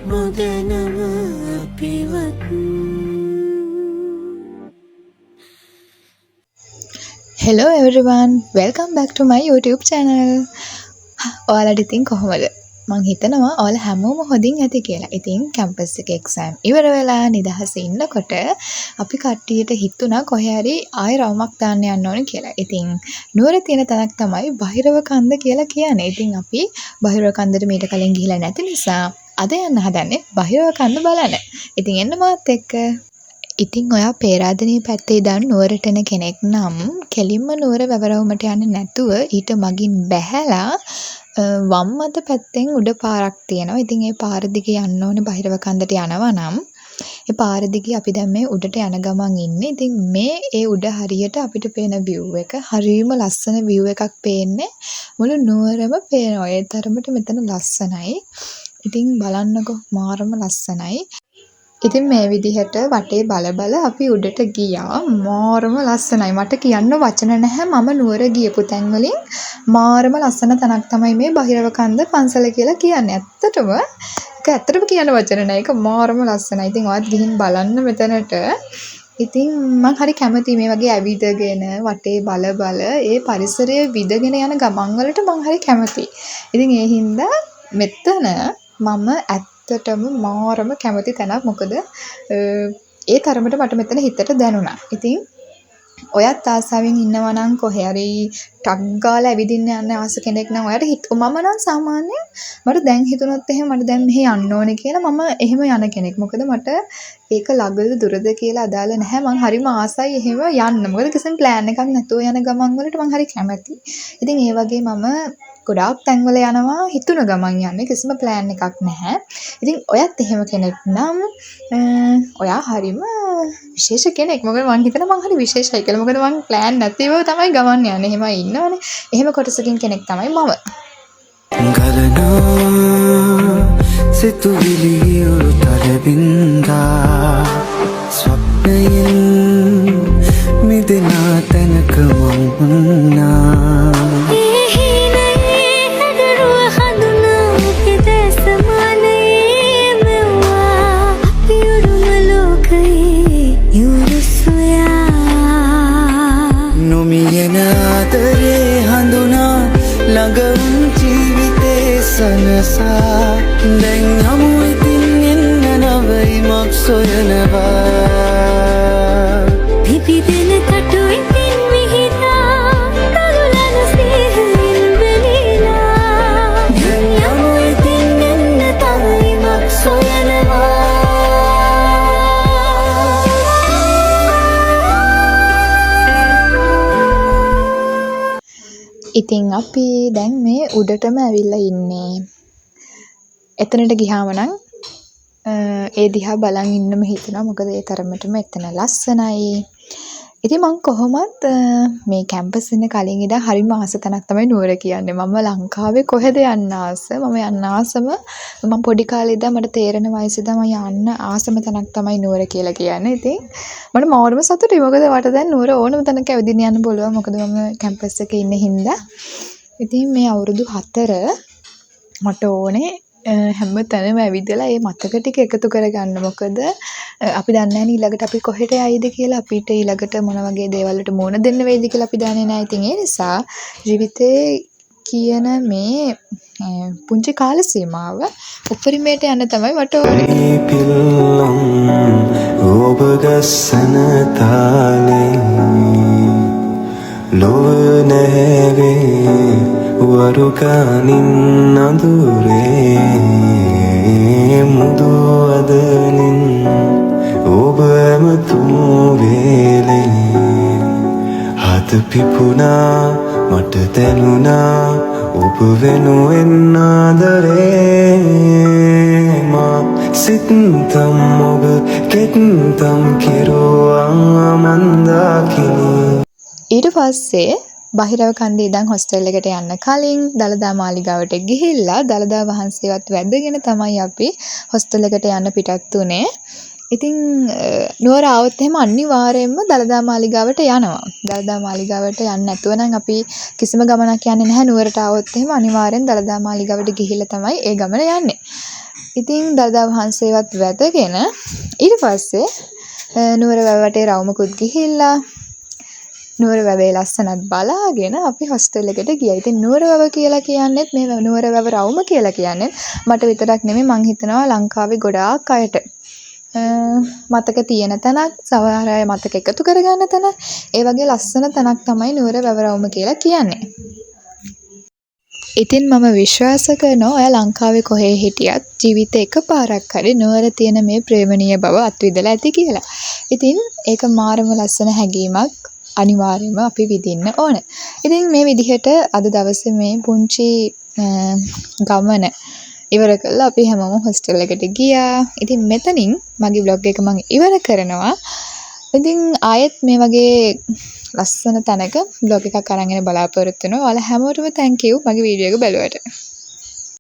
නොදැනම අපිවත්. Hello everyone, welcome back to my YouTube channel. ඔයාලට ඉතින් කොහොමද? මං හිතනවා ඔයාලා හැමෝම හොඳින් ඇති කියලා. ඉතින් කැම්පස් එකේ එක්සෑම් ඉවර වෙලා නිදහසේ ඉන්නකොට අපි කට්ටියට හිතුණා කොහේ හරි ආයෙ රවුමක් දාන්න යන්න ඕන කියලා. ඉතින් නුවර තියෙන තැනක් තමයි බහිරව කන්ද කියලා කියන්නේ. ඉතින් අපි බහිරව කන්දට මීට කලින් ගිහිලා නැති නිසා අද යන්න හදන්නේ බහිරව කන්ද බලන්න. ඉතින් එන්න මාත් එක්ක. ඉතින් ඔයා පේරාදෙණිය පැත්තේ ඉඳන් නුවරට එන කෙනෙක් නම් කෙලින්ම නුවර වැවරවුමට යන්නේ නැතුව ඊට මගින් බැහැලා වම් අත පැත්තෙන් උඩ පාරක් තියෙනවා. ඉතින් ඒ පාර දිගේ යන්න ඕනේ බහිරව කන්දට යනවා නම්. ඒ පාර දිගේ අපි දැන් මේ උඩට යන ගමන් ඉන්නේ. ඉතින් මේ ඒ උඩ හරියට අපිට පේන විව් එක හරිම ලස්සන විව් එකක් පේන්නේ. මුළු නුවරම පේනවා. ඒ තරමට මෙතන ලස්සනයි. ඉතින් බලන්නකෝ, මාරම ලස්සනයි. ඉතින් මේ විදිහට වටේ බල බල අපි උඩට ගියා. මාරම ලස්සනයි. මට කියන්න වචන නැහැ. මම නුවර ගියපු තැන් වලින් මාරම ලස්සන තැනක් තමයි මේ බහිරව කන්ද පන්සල කියලා කියන්නේ. ඇත්තටම ඒක ඇත්තටම කියන්න වචන නෑ. ඒක මාරම ලස්සනයි. ඉතින් ඔයත් ගිහින් බලන්න මෙතනට. ඉතින් මං හරි කැමතියි මේ වගේ ඇවිදගෙන වටේ බල බල ඒ පරිසරය විදගෙන යන ගමන් වලට මං හරි කැමතියි. ඉතින් ඒ හින්දා මෙතන මම ඇත්තටම මාරම කැමති තැනක්. මොකද ඒ තරමට මට මෙතන හිතට දැනුණා. ඉතින් ඔයත් ආසාවෙන් ඉන්නවා නම්, කොහේ හරි ටක් ගාලා ඇවිදින්න යන්න ආස කෙනෙක් නම් ඔයාට හිත මම නම් සාමාන්‍යයෙන් මට දැන් හිතුණොත් එහෙම මට දැන් මෙහෙ යන්න ඕනේ කියලා මම එහෙම යන කෙනෙක්. මොකද මට ඒක ළඟද දුරද කියලා අදාළ නැහැ. මං හරිම ආසයි එහෙම යන්න. මොකද කිසිම ප්ලෑන් එකක් නැතුව යන ගමන් වලට මං හරි කැමතියි. ඉතින් ඒ වගේ මම ගොඩාක් තැන්වල යනවා හිතුණ ගමන් යන්නේ, කිසිම ප්ලෑන් එකක් නැහැ. ඉතින් ඔයත් එහෙම කෙනෙක් නම් ඔයා හරිම විශේෂ කෙනෙක්. මොකද මං හිතනවා මං හරි විශේෂයි කියලා. මොකද මං ප්ලෑන් නැතිව තමයි ගමන් යන්නේ. එහෙම අය ඉන්නවනේ. එහෙම කොටසකින් කෙනෙක් තමයි මම. ගලනා සිතුවිලි උරුතල බින්දා ස්වප්නයෙන් මිදෙන තැනක මං වුණා. ඒ හීනයේ හැඩරුව හඳුනා අපි දැස මානයේ මෙව්වා අපි උරුම ලෝකයේ යුරු සොයා. නොමියෙන ආදරේ හඳුනා ළඟ උන් ජීවිතේ සනසා දැන් යමු ඉතින් එන්න නව ඉමක් සොයනවා. පිබිදෙන තටු ඉතින් විහිදා තරුලන සිහින් වෙලිලා දැන් යමු ඉතින් එන්න තව ඉමක් සොයනවා. ඉතින් අපි දැන් මේ උඩටම ඇවිල්ලා ඉන්නේ. එතනට ගියාම නම් ඒ දිහා බලන් ඉන්නම හිතෙනවා. මොකද ඒ තරමටම එතන ලස්සනයි. ඉතින් මං කොහොමත් මේ කැම්පස් එන්න කලින් ඉඳන් හරිම ආස තැනක් තමයි නුවර කියන්නේ. මම ලංකාවේ කොහෙද යන්න ආස? මම යන්න ආසම, මං පොඩි කාලේ ඉඳන් මට තේරෙන වයසේ ඉඳන් මං යන්න ආසම තැනක් තමයි නුවර කියලා කියන්නේ. ඉතින් මට මාරම සතුටුයි. මොකද මට දැන් නුවර ඕනම තැනක ඇවිදින්න යන්න පුළුවන්. මොකද මම කැම්පස් එකේ ඉන්න හින්දා. ඉතින් මේ අවුරුදු 4 මට ඕනේ හැම තැනම ඇවිදලා ඒ මතක ටික එකතු කරගන්න. මොකද අපි දන්නේ නැහැ නේ ඊළඟට අපි කොහෙට යයිද කියලා. අපිට ඊළඟට මොන වගේ දේවල් වලට මුහුණ දෙන්න වෙයිද කියලා අපි දන්නේ නැහැ. ඉතින් ඒ නිසා ජීවිතේ කියන මේ පුංචි කාල සීමාව උපරිමයට යන්න තමයි මට ඕනේ. පිල්ලම් ඔබ ගස්සන තාලේ ලොව නැවේ වරුකානින් අඳුරේ මුදු වදනින් ඔබ ඇමතුම් වේලේ හත පිපුණා මට දැනුණා ඔබ වෙනුවෙන් ආදරේ මා සිත්තම් ඔබ කෙත්තම් කෙරුවා මන්දාකිනි. ඊට පස්සේ බහිරව කන්දේ ඉඳන් හොස්ටල් එකට යන්න කලින් දළදා මාලිගාවට ගිහිල්ලා දළදා වහන්සේවත් වැඳගෙන තමයි අපි හොස්ටල් එකට යන්න පිටත් වුණේ. ඉතින් නුවර ආවොත් එහෙම අනිවාර්යයෙන්ම දළදා මාලිගාවට යනවා. දළදා මාලිගාවට යන්නේ නැතුව නම් අපි කිසිම ගමනක් යන්නේ නැහැ. නුවරට ආවොත් එහෙම අනිවාර්යෙන් දළදා මාලිගාවට ගිහිල්ලා තමයි ඒ ගමන යන්නේ. ඉතින් දළදා වහන්සේවත් වැඳගෙන ඊට පස්සේ නුවර වැව වටේ රවුමකුත් ගිහිල්ලා නුවර වැවේ ලස්සනත් බලාගෙන අපි හොස්ටල් එකට ගියා. ඉතින් නුවර වැව කියලා කියන්නෙත්, මේ නුවර වැව රවුම කියලා කියන්නෙත් මට විතරක් නෙමෙයි, මං හිතනවා ලංකාවේ ගොඩාක් අයට මතක තියෙන තැනක්, සමහර අය මතක එකතු කරගන්න තැනක්. ඒ වගේ ලස්සන තැනක් තමයි නුවර වැව රවුම කියලා කියන්නේ. ඉතින් මම විශ්වාස කරනවා ඔයා ලංකාවේ කොහේ හිටියත් ජීවිතේ එකපාරක් හරි නුවර තියෙන මේ ප්‍රේමණීය බව අත්විඳලා ඇති කියලා. ඉතින් ඒක මාරම ලස්සන හැඟීමක්, අනිවාර්යයෙන්ම අපි විඳින්න ඕන. ඉතින් මේ විදිහට අද දවසේ මේ පුංචි ගමන ඉවර කරලා අපි හැමෝම හොස්ටල් එකට ගියා. ඉතින් මෙතනින් මගේ ව්ලොග් එක මං ඉවර කරනවා. ඉතින් ආයෙත් මේ වගේ ලස්සන තැනක ව්ලොග් එකක් අරන් එන්න බලාපොරොත්තු වෙනවා. ඔයාලා හැමෝටම thank you මගේ වීඩියෝ එක බැලුවට.